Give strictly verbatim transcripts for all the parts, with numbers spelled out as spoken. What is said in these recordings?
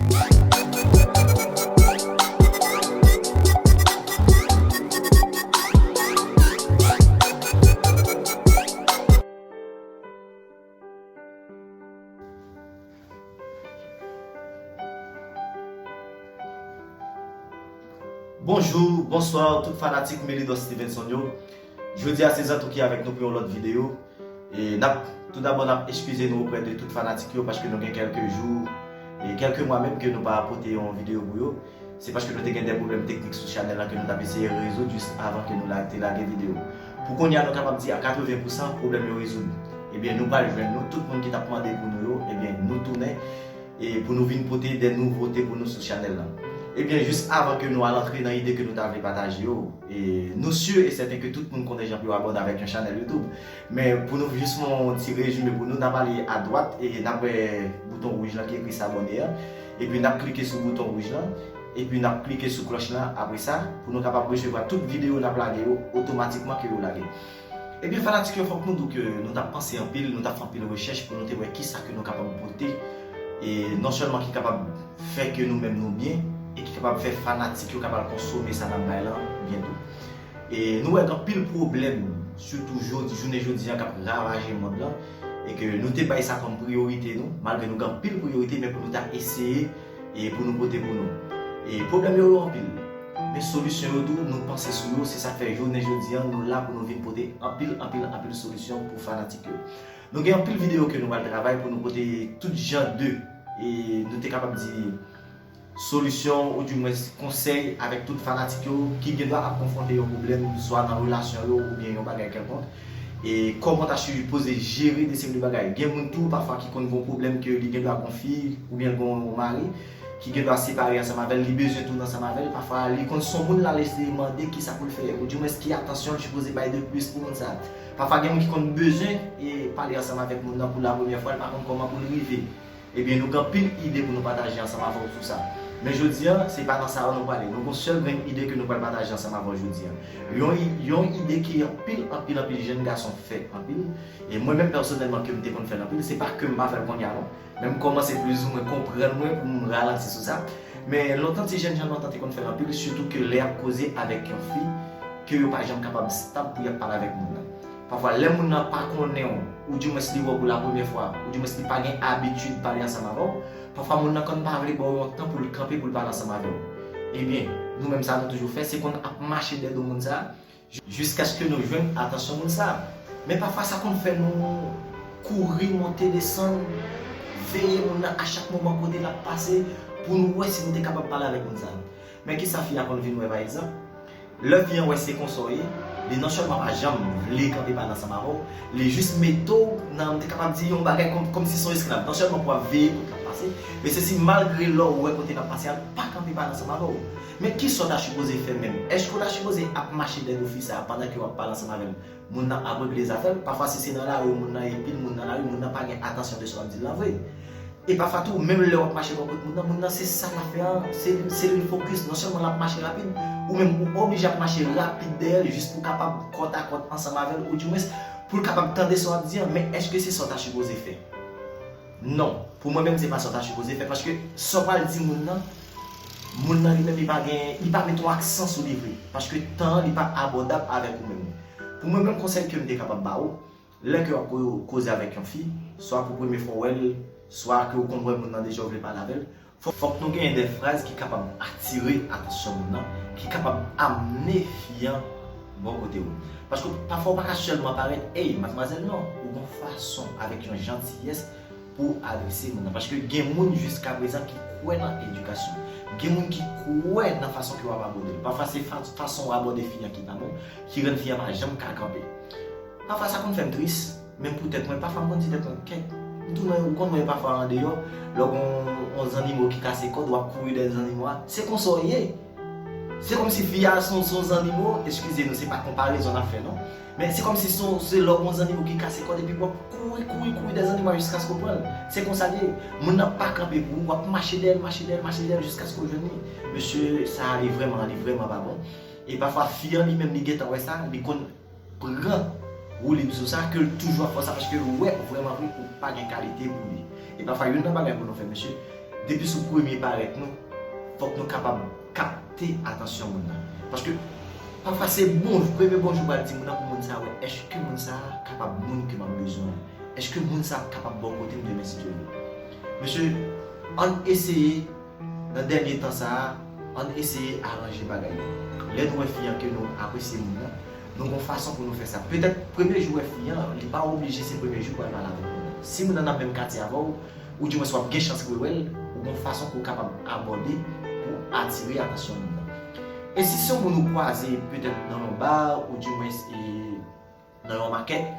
Bonjou, bonswa tout fanatik Melidos Stevenson yo. Jodi a se Zantou ki avèk nou pou yon lòt videyo. E n ap, tou dabò, n ap eskize nou oprè de tout fanatik yo paske nou gen kèlke jou e kèlke mwa menm ke nou pa pote yon videyo pou yo. Se paske nou te gen de pwoblèm teknik sou chanèl la ke nou t ap eseye rezoud jis avan ke nou la, te lage videyo. Pou kounye a, nou kapab di a katreven pousan pwoblèm yo rezoud. Ebyen, nou pral jwenn nou, tout moun ki t ap mande pou nou yo, ebyen, nou tounen e pou nou vin pote de nouvote pou nou sou chanèl la. Ebyen, jis avan ke nou al antre nan ide ke nou ta vle pataje yo, e nou si e sèten ke tout moun konnen jan pou yo abòne avèk yon chanèl YouTube. Men pou nou jis fè yon ti rezime pou nou, n ap ale adwat e n ap wè bouton wouj lan ki ekri s'abonner an. Epi n ap klike sou bouton wouj lan. Epi n ap klike sou klòch lan apre sa, pou nou kapab resevwa tout videyo n ap lage yo otomatikman ke yo lage. Ebyen, fanatik yo, fòk nou di w ke nou t ap panse anpil, nou t ap fè anpil rechèch pou nou te wè kisa ke nou kapab pote, e non sèlman ki kapab fè ke nou menm nou byen, e ki kapab fè fanatik yo kapab konsome sa n ap bay lan byen tou. E nou wè gen anpil pwoblèm, sitou jodi, jounen jodi a, k ap ravaje mond lan, e ke nou te bay sa kòm priyorite nou, malgre nou gen anpil priyorite, men pou nou ta eseye e pou nou pote pou nou. E pwoblèm yo, yo anpil. Men solisyon yo tou, nou panse sou yo, se sa k fè jounen jodi a, nou la pou nou vin pote anpil, anpil, anpil solisyon pou fanatik yo. Nou gen anpil videyo ke nou pral travay pou nou pote tout jan de, e nou te kapab di, solisyon, oudimwens konsèy avèk tout fanatik yo ki gendwa ap konfwonte yon pwoblèm, swa nan relasyon yo oubyen yon bagay kèlkonk. E kòman ta sipoze jere de seri de bagay. Gen moun tou, pafwa, ki konn gen yon pwoblèm ke li gendwa gen yon fi oubyen gen yon mari ki gendwa separe ansanm avè l, li bezwen tounen ansanm avè l. Pafwa, li konn se yon moun l al eseye mande kisa pou l fè, oudimwens ki atansyon l sipoze bay de plis pou moun sa a. Pafwa, gen moun ki konn bezwen e pale ansanm avèk moun nan pou la premyè fwa, l pa konn kòman pou l rive. Ebyen, nou gen anpil ide pou nou pataje ansanm avè w sou sa. Men jodi a, se pa nan sa a nou prale. Nou gen yon sèl grenn ide ke nou pral pataje ansanm avè w jodi a. Yon, i- yon ide ke anpil, anpil, anpil jèn gason fè anpil. E mwen menm pèsonèlman ke m te konn fè l anpil, se pa ke m pa fè l kounye a non. Men m kòmanse plizoumwen konprann mwen pou m ralanti sou sa. Men lontan, ti jèn jan lontan te konn fè l anpil, sitou ke lè y ap koze avèk yon fi, ke yo pa janm kapab stab pou y ap pale avèk moun nan. Pafwa, lè moun nan pa konnen w, oudimwens li wè w pou la premyè fwa, oudimwens li pa gen abitid pale ansanm avè w, pafwa moun nan konn pa vle ba w yon tan pou l kanpe pou l pale ansanm avè w. Ebyen, nou menm sa nou toujou fè, se konn ap mache dèyè do moun sa a, jiskaske nou jwenn atansyon moun sa a. Men pafwa sa konn fè nou kouri, monte, desann, veye moun nan a chak moman kote l ap pase, pou nou wè si nou te kapab pale avèk moun sa a. Men kisa fi a konn vin wè, pa egzanp? Lè fi an wè se konsa w ye, li non sèlman pa janm vle kanpe pale ansanm avè w, li jis mete w nan, m te kapab di, yon bagay kòm, kòmsi se yon esklav. Non sèlman pou ap veye kote l ap pase, men se si malgre lè w wè kote l ap pase a, l pa kanpe pale ansanm avè w. Men kisa w ta sipoze fè menm? Èske w ta sipoze ap mache dèyè do fi sa a pandan ke w ap pale ansanm avè l? Moun nan ap regle zafè l. Pafwa, si se nan lari, moun nan epil, moun nan lari, moun nan pa gen atansyon de sa w ap di l lan vre. E pafwa tou, menm lè w ap mache bò kot moun nan, moun nan se sa l ap fè a, se, se li l fokis. Non sèlman l ap mache rapid, ou menm ou oblije ap mache rapid dèyè l jis pou w kapab kòtakòt ansanm avè l, oudimwens pou l kapab tande sa w ap di an. Men èske se sa w ta sipoze fè? Non. Pou mwen menm, se pa sa w ta sipoze fè, paske sa w pral di moun nan, moun nan li menm li pa gen, li pa met yon aksan sou li vre, paske tan an li pa abòdab avèk ou menm. Pou mwen menm, konsèy ke m te kapab ba ou, lè ke w ap ko- koze avèk yon fi, swa pou premye fwa w wè l, swa ke w konn wè moun nan deja, w vle pale avè l, fò- fòk nou genyen de fraz ki kapab atire atansyon moun nan, ki kapab amne fi an bò kote w. Paske pafwa w pa ka sèlman parèt, "Ey, madmwazèl, non, ou gon fason avèk yon jantiyès pou w adrese moun nan." Paske gen moun jiska prezan ki kwè nan edikasyon. Gen moun ki kwè nan fason ke w ap abòde l. Pafwa se fa- fason w abòde fi an ki pa bon, ki rann fi an pa janm ka kanpe. Pafwa sa konn fè m tris, menm pou tèt mwen, pafwa m konn di tèt mwen, "Kèt, m tou mwen, ou konn wè pafwa andeyò, lè w gon yon zannimo ki kase kòd, w ap kouri dèyè zannimo a." Se konsa w ye. Se kòmsi fi a se yon, se yon zannimo, eskize nou, se pa konparezon n ap fè non. Men se kòmsi se yon, se lè w gon zannimo ki kase kòd epi w ap kouri, kouri, kouri dèyè zannimo a jiskaske w pran l. Se konsa l ye. Moun nan pa kanpe pou ou, w ap mache dèyè l, mache dèyè l, mache dèyè l jiskaske w jwenn li. Mesye, sa a li vrèman, li vrèman pa bon. E pafwa fi an li menm li gentan wè sa, li konn pran woulib sou sa, ke l toujou ap fè sa, paske l wè vrèman vre ou pa gen kalite pou li. E pafwa youn nan bagay pou nou fè, mesye, Depi sou premye parèt nou, fòk nou kapab kapte atansyon moun nan. Paske pafwa se bonjou, premye bonjou pral di moun nan pou moun sa a wè èske moun sa a kapab moun ke m ap bezwen an. Èske moun sa a kapab bò kote m demen si Dye vle. Mesye, ann eseye, nan dènye tan sa a, ann eseye aranje bagay yo. Lè nou wè fi an ke nou apresye moun nan, nou gon fason pou nou fè sa. Petèt premye jou w wè fi an, li pa oblije se premye jou w pral pale avèk moun nan. Si moun nan nan menm katye avè w, ou dimwens w ap gen chans rewè l, ou gon fason ke w kapab abòde pou atire atansyon moun nan. E si se yon moun ou kwaze petèt nan yon ba, ou dimwens e, nan yon makèt,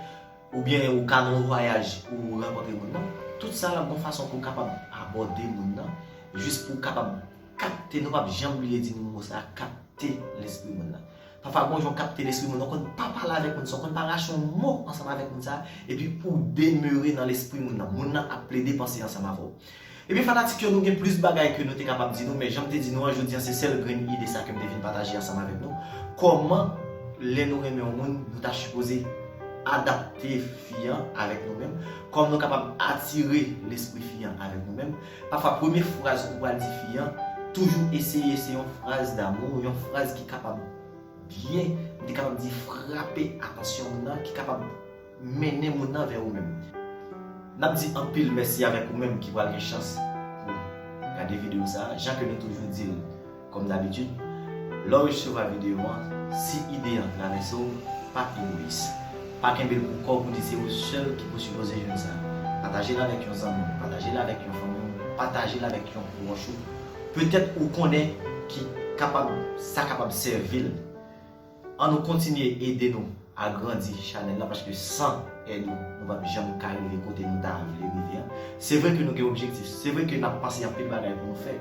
oubyen ou ka nan yon vwayaj ou rankontre moun nan, tout sa gon fason ke w kapab abòde moun nan, jis pou w kapab kapte, nou p ap janm bliye di nou mo sa a, kapte lespri moun nan. Pafwa gon jan w kapte lespri moun nan, w konn pa pale avèk moun sa, w konn pa rache yon mo ansanm avèk moun sa, epi ou demere nan lespri moun nan. Moun nan ap plede panse ansanm avè w. Ebyen fanatik yo, nou gen plis bagay ke nou te kapab di nou, men jan m te di nou an, jodi an se sèl grenn ide sa ke m te vin pataje ansanm avèk nou. Kòman lè nou renmen yon moun, nou ta sipoze adapte fi an avèk nou menm, kòman nou kapab atire lespri fi an avèk nou menm. Pafwa premye fraz ou pral di fi an, toujou eseye se yon fraz damou, yon fraz ki kapab byen, m te kapab di frape atansyon moun nan, ki kapab mennen moun nan vè ou menm. N ap di anpil mèsi avèk ou menm ki pral gen chans pou gade videyo sa a. Jan ke nou toujou di l, kòm dabitid, lè w resevwa videyo an, si ide an travèse w, pa egoyis. Pa kenbe l pou kò w pou di se ou sèl ki pou sipoze jwenn sa. Pataje l avèk yon zanmi w, pataje l avèk yon fanmi w, pataje l avèk yon pwòch ou. Petèt ou konnen ki kapab, sa kapab sèvi l. Ann nou kontinye ede nou agrandi chanèl la, paske san èd ou, nou p ap janm ka rive kote nou ta vle rive an. Se vre ke nou gen objektif, se vre ke n ap panse anpil bagay pou nou fè,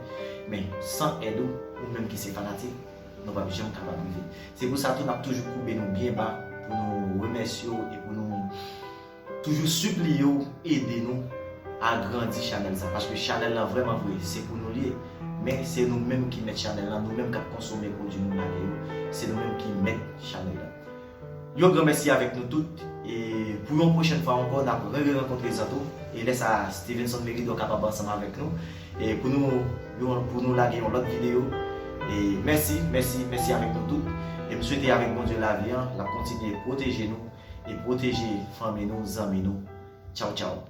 men san èd ou, ou menm ki se fanatik, nou p ap janm kapab rive. Se pou sa tou n ap toujou koube nou byen ba pou nou remèsye w e pou nou toujou sipliye w ede nou agrandi chanèl sa, paske chanèl lan vrèman vre se pou nou li ye, men se nou menm ki mèt chanèl lan, nou menm k ap konsome pwodui nou lage yo, se nou menm ki mèt chanèl lan. Yon gran mèsi avèk nou tout, e pou yon pwochèn fwa ankò n ap re-, re-rankontre zanto, e lè sa a Stevenson Merido kapab ansanm avèk nou, e pou nou, yon, pou nou lage yon lòt videyo. E mèsi, mèsi, mèsi avèk nou tout, e m swete avèk Bondye lavi an l ap kontinye pwoteje nou e pwoteje fanmi nou, zanmi nou. Tchaw tchaw.